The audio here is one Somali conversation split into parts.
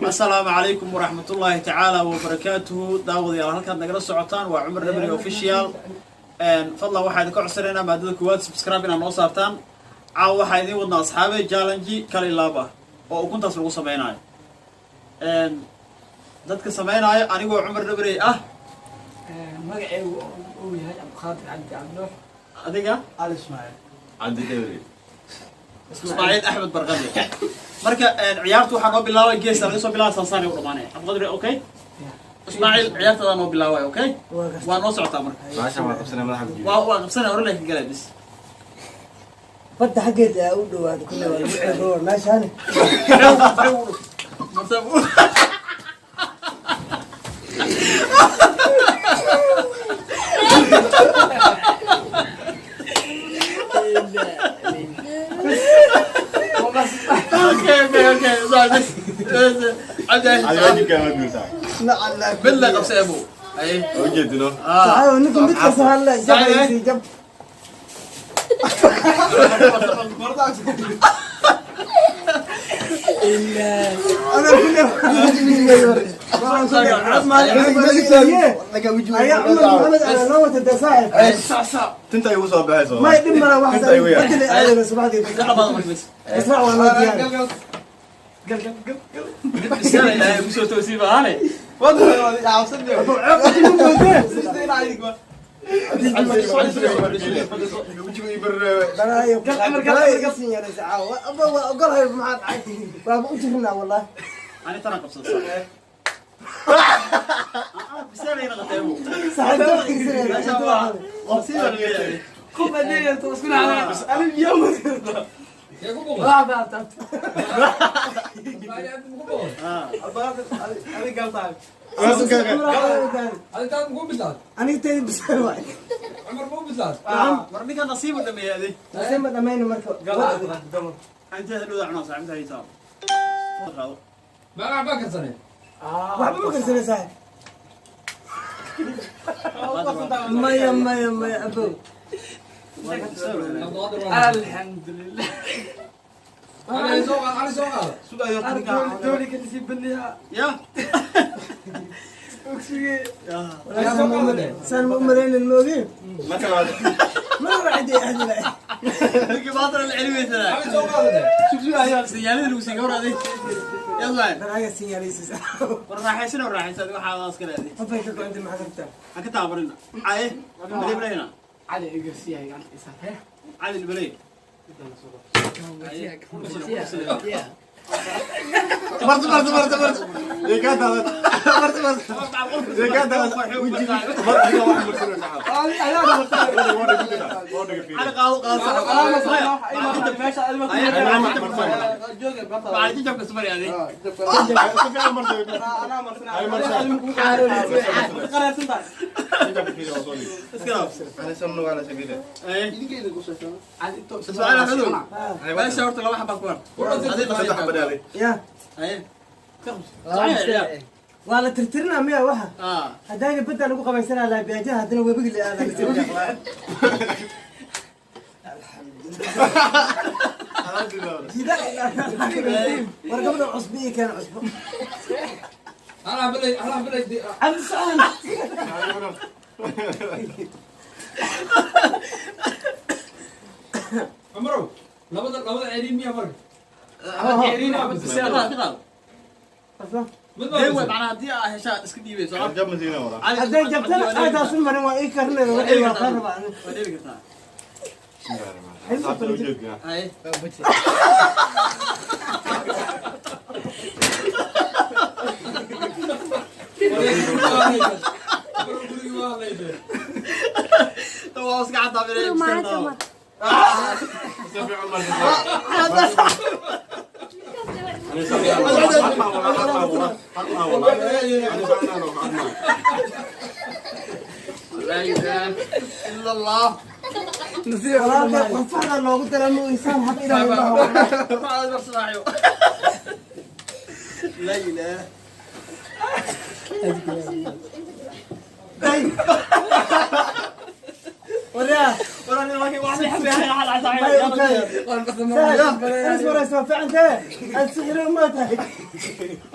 Asalaamu calaykum waraxmatullaahi tacaala wabarakaatuhu. Daawadayaal, halkaad nagala socotaan waa Cumar Dhabri Official. Fadlan, waxaa idinka codsanaynaa maadada koowaad subscribe inaad noo saartaan. Caawa waxaa idiin wadnaa, asxaabe, challenge kal ilaab ah oo ukuntaas lagu sameynaayo. Dadka sameynaayo anigoo Cumar Dhabrey ah. Magacaygu uu yahay Cabdiqaadir Cabdi Cabdnuux. Adiga? Ali Ismaaciil. Cabdi Dawri. Ismaaciil Axmed Barqade. Marka ciyaartu waxaa noo bilaabay, geesa laga soo bilaabay, saasaanay u dhamaanaya. Cabdiqaadir, okay. Ismaaciil, ciyaartadaa noo bilaabay, okay, waa noo socotaa marka. Baashan waa qabsanay, madaxa ku Waa qabsanay, hore laakin galay bis. Badda xaggeeda aa u dhawaado, kulle waa lagu ceebooba meeshaani. Okay. Sorry, bas. Cabdi. Adi waajibkaa ma guurtaa. Mid la qabsay abu. Ay. Oo jeedino. Ah. Saxaawo, ninka mid kasta hadla jabaysi jab. Ana kulle ayaa Cumar Maxamed ala noo wata dee, saaxib. Tinta igu soo baxayso. May dhib mala wax. Tinta igu yar. Badda la aadayna subaxdii. Ka dhamaado marka bas. Israac waa noo diyaar. Gal gal gal gal. Mid bisana Ilaahay ku soo toosii baahane. Wejigu ii barreebe. Balaayo balaayo iga siin yaraysa caawa. Aba waa ogolahay, maxaa dhacay? Waaba u jirnaa wallahi. Ani taran qabsada. Ah, bisana ina qatay abu. Saaxiib Meesha waa qabsiga la leeyahay. Qof adeeya isku nacda alif yawm waa baabta. Ah. Aniga tayda bisaan waay. War ninka nasiib u dhameeyay adig. Nasema dhamayno marka. Inta hadhow cunaa saaxiibta haysaa. Qaado. Waxba ma karsana, saaxiib. Maya, maya, maya, abow. Alxamdulilah, dooli ka nasii badniyaa. Ya. Ogsigee. Saan ma u malaynin, ma ogeen. Marka labaad. Ma racdi ahdi la. Ninkii baadana la celiyeysanaa. Sinyaalada lagu siiyay gawar adig. Yalla. Balaaga sinyaalaysiisa. War raaxaysan oo raaxaysan adiga waxaa iska leedahay. Qofay ka go'anta maxaa rabtaa? Ha ka taabarina. Caye, balay balayna. Cali igarsiyahay gacanta isa. Cali balay. Marta, marta, marta, marta. Ee ka daawad. Marta, marta. Ee ka daawad. Wejiga. Marta wax marsan saxaab. Waa dhiga fiiri. Cali, qaado qaado. Cali jajabka ismari adig. Si fiican marta. Ay marsan. Jajabka fiiri waa soo dhig. Iska dhaaf. Ani samnu wala sabida. Ay. Su'aal hadow. Meesha horta laba xabaa ku har. Adiga Saddex nasiibka. badaalay. Ya. Ay. Ka qabso. Saxiix. Waa la tirtirinaa miya waxa? Ah. Haddaana badda lagu qabaysanaa lahaa biyaajaha, haddana webiga la aadaa. War gabadha cusbo ii keen, cusbo. Cabdi socon. Qaad qaad. Deewa macnaha haddii aa heshaa iska dhiibayso. Jab ma siina wala. Hadday jabtana aadaasun marin waa ii karinayda waxay waa kaa rabaa. Waa dheebi kartaa. Saabta u jeedina. Ay. Waa iska caddaa inay Maanta. Si fiican marta. La ilaha illa Allah. Walaalka qurfaxda loogu dara ma insaan hab ilaahay ma hawo. La ilaha. Waryaa. Sahal waraysa waa fiican tahe aad sixiro ma tahay.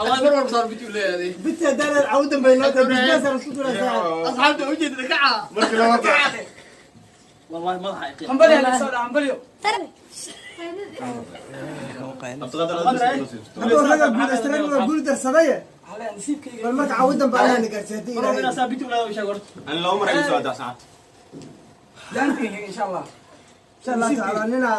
Allah mar walba saan bitu leeyahay. Binta haddaan cawdan bay noo tahay, bisbaas aan isku duraa saaxib. Asxaabta u jeedada kaca. Markii labaad. Wallahi madaxa ay qiiq. Hambalyo la soo dhac hambalyo. Cabdiqaadir. Hadduu ragga guulaystay, waa guul darsadaye. Hala nasiibkayga. Bal marka cawdan baa Allahna gaarsiiya haddii Mar walba Ilaahay. inaa saa bitu leedahay u sheeg horta. Ani laba mar ay soo adaa saacad. Jaantiga insha Allah. Insha Allah tacaala ninaa.